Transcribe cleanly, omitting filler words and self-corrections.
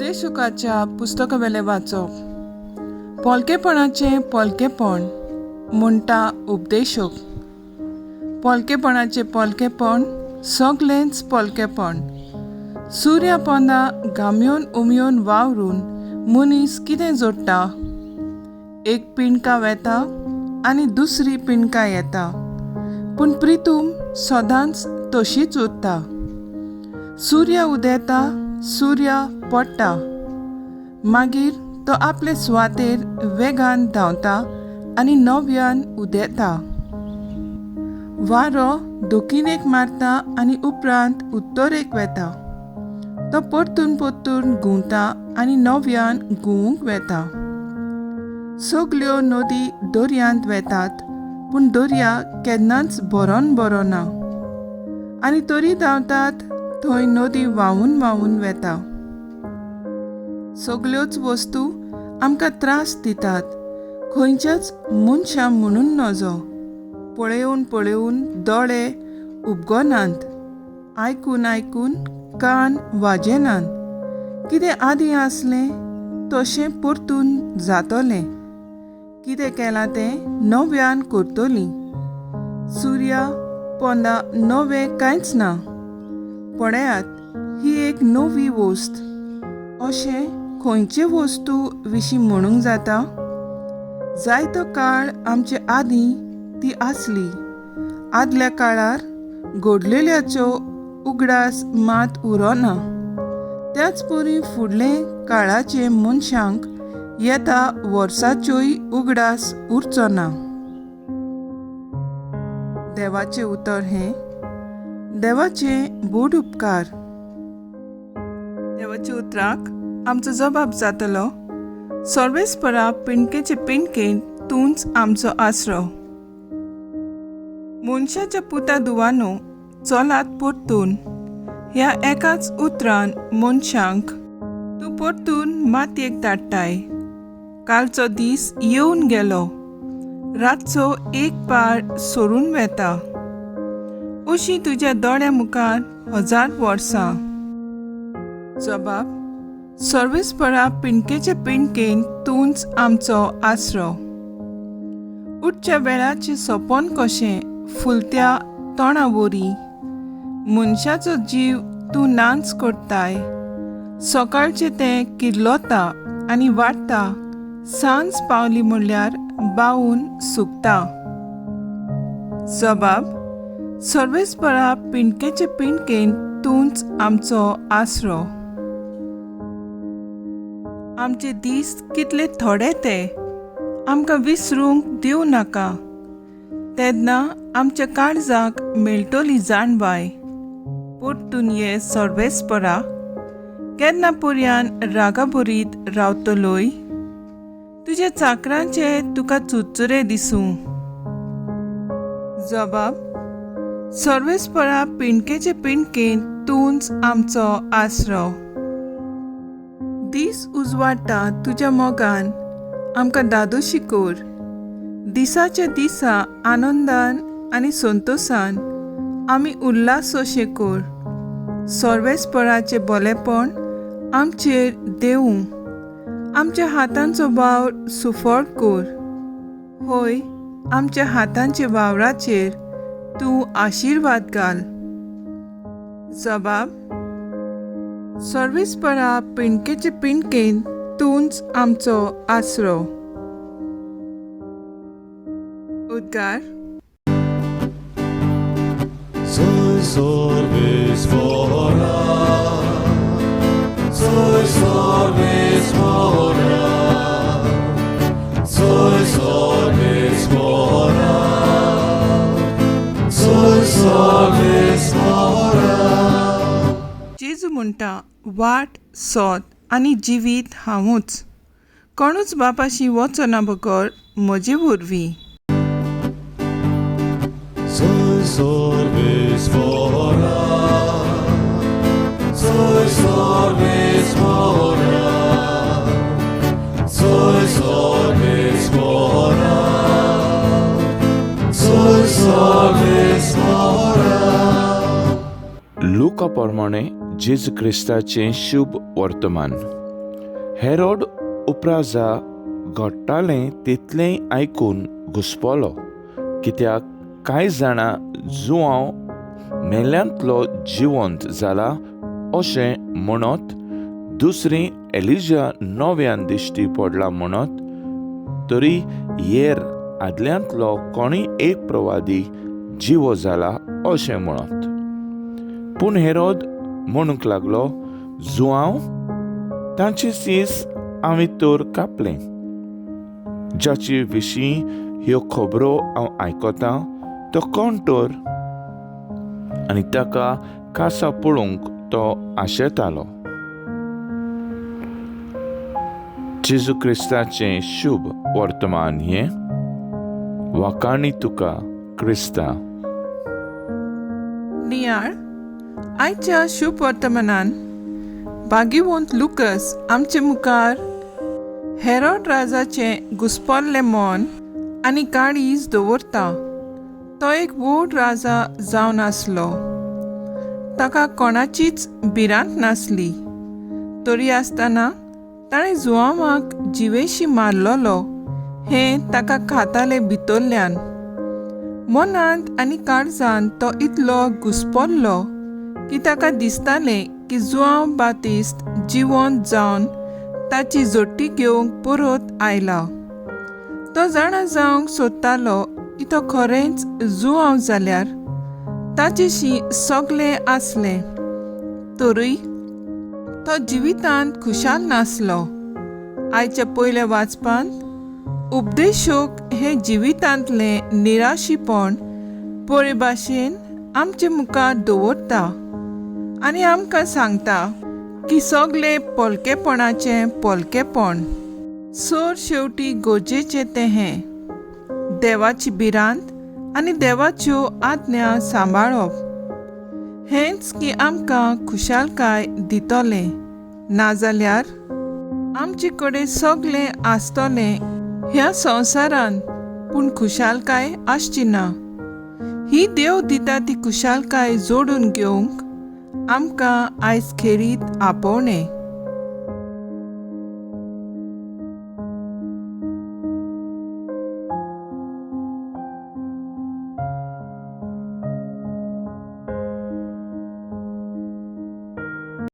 उपदेशकाच्या पुस्तकावेलें वाचप. पोलकेपणाचें पोलकेपण म्हणटा उपदेशक. पोलकेपणाचें पोलकेपण सगलेंच पोलकेपण. सुर्या पोंदा घामयोन उमयोन वावरून मनीस कितें जोडटा? एक पिणका वेता आनी दुसरी पिणका येता, पूण प्रितूम सदांच तशीच उरता. सूर्य उदेता, सूर्य पडटा, मागीर तो आपले सुवातेर वेगान धांवता आनी नव्यान उदेता. वारो दक्षिणेक मारता आनी उपरांत उत्तरेक वेता. तो परतून परतून घुंवता आनी नव्यान घुंवूंक वेता. सगल्यो नदी दर्यांत वेतात, पूण दर्या केन्नाच भरोन भरोना आनी तरी धांवतात थंय नदी व्हांवून व्हांवून वेता. सगल्योच वस्तू आमकां त्रास दितात, खंयच्याच मनशां म्हणून नजो. पळोवन पळोवन दोळे उबगनात, आयकून आयकून कान वाजेनात. कितें आदीं आसलें तशें परतून जातलें, कितें केलां तें नव्यान करतलीं. सुर्या पोंदा नवें कांयच ना. पळयात, ही एक नवी वस्त. अशें खंयचे वस्तू विशीं म्हणूंक जाता? जायतो काळ आमचे आदीं ती आसली. आदल्या काळार घडलेल्याचो उगडास मात उरोना. त्याच परी फुडले काळाचे मनशांक येता वर्साच्योय उगडास उरचो ना. देवाचें उतर हें देवाचें व्हड उपकार. देवाच्या उतराक आमचो जबाब जातलो, सर्वेस्परा पिणकेचे पिणकेन तूंच आमचो आसरो. मनशाच्या पुता दुवानो चलात परतून ह्या एकाच उतरान मनशांक तूं परतून मातयेक धाडटाय. कालचो दीस येवन गेलो, रातचो एक पार सोडून वेता. अशी तुज्या दोळ्या मुखार 1000 वर्सां. जबाब, सर्वेस्परा पिणकेचे पिणकेन तूंच आमचो आसरो. उठच्या वेळाचें सपन कशें फुलत्या तोंडा वरी मनशाचो जीव तूं नाच करताय. सकाळचें तें किल्लता आनी वाडटा, सांज पावली म्हणल्यार बावून सुकता. जबाब, सर्वेस्परा पिणकेचे पिणकेन तूंच आमचो आसरो. आमचे दीस कितले थोडे ते आमकां विसरूंक दिवं नाका. तेन्ना आमच्या काळजाक मेळटली जाणवाय. परतून ये सर्वेस्परा, केन्ना पर्यान रागाभरीत रावतलोय? तुज्या चाकरांचे तुका चुरचुरे दिसूं. जबाब, सर्वेस्परा पिणकेचे पिणकेन तूंच आमचो आसरो. दीस उजवाडटा तुज्या मोगान, आमकां दादोशी कर. दिसाच्या दिसा आनंदान आनी संतोसान आमी उल्हास अशें कर. सर्वेस्पराचें बोलेपण आमचेर देवूं. आमच्या हातांचो वावर सुफळ कर. होय, आमच्या हातांच्या वावराचेर तूं आशिर्वाद घाल. जबाब, सर्वेस्परा पिणकेचे पिणकेन तूंच आमचो आसरो. उद्गार. Soy sorbis fora, soy sorbis fora, soy sorbis fora, soy sorbis fora. जेजू म्हणटा, वाट, सोद आनी जिवीत हांवूच. कोणूच बापाशी वचना बगर म्हजे वरवीं. Soy sorbis fora, soy sorbis fora, soy sorbis fora, soy sorbis fora. लुका प्रमाणे जेजू क्रिस्ताचें शुभ वर्तमान. हेरोड उपराजा घडटालें तितलेंय आयकून घुसपलो, कित्याक कांय जाणां जुआंव मेल्यांतलो जिवंत जाला अशें म्हणत, दुसरी एलिजा नव्यान दिश्टी पडला म्हणत, तरी येर आदल्यांतलो कोणूय एक प्रवादी जिवो जाला अशें म्हणत. पूण हेरोद म्हणूंक लागलो, जुआंव तांची सीस हांवें तर कापलें, जाचे विशीं ह्यो खबरो हांव आयकतां तो कोण तर? आनी ताका खासा पळोवंक तो आशेतालो. जेजू क्रिस्ताचें शुभ वर्तमान हें. वाखाणी तुका क्रिस्ता. नियाळ आयच्या शुभ वर्तमानान भाग्यवंत लुकस आमचे मुखार हेरोड राजाचें घुसपल्लें मन आनी काळीज दवरता. तो एक व्हड राजा जावन आसलो. ताका कोणाचीच भिरांत नासली, तरी आसतना ताणें जुआंवाक जिवेशी मारलेलो हें ताका खातालें भितरल्यान. मनांत आनी काळजांत तो इतलो घुसपल्लो की ताका दिसतालें की जुआंव बातिस्त जिवंत जावन ताची जोटी घेवंक परत आयला. तो जाणा जावंक सोदतालो की तो खरेंच जुआंव जाल्यार ताचेशी सगळें आसलें, तरूय तो जिवितांत खुशाल नासलो. आयच्या पयल्या वाचपांत उपदेशोक हें जिवितांतलें निराशीपण बरे भाशेन आमचे मुखार दवरता आनी आमकां सांगता की सगळें पोलकेपणाचें पोलकेपण, सर शेवटी गरजेचें तें हें देवाची भिरांत आनी देवाच्यो आज्ञा सांबाळप हेंच की आमकां खुशालकाय दितलें, नाजाल्यार आमचे कडेन सगळें आसतलें ह्या संवसारांत, पूण खुशालकाय आसची ना. ही देव दिता ती खुशालकाय जोडून घेवंक आमकां आयज खेरीत आपोवणें.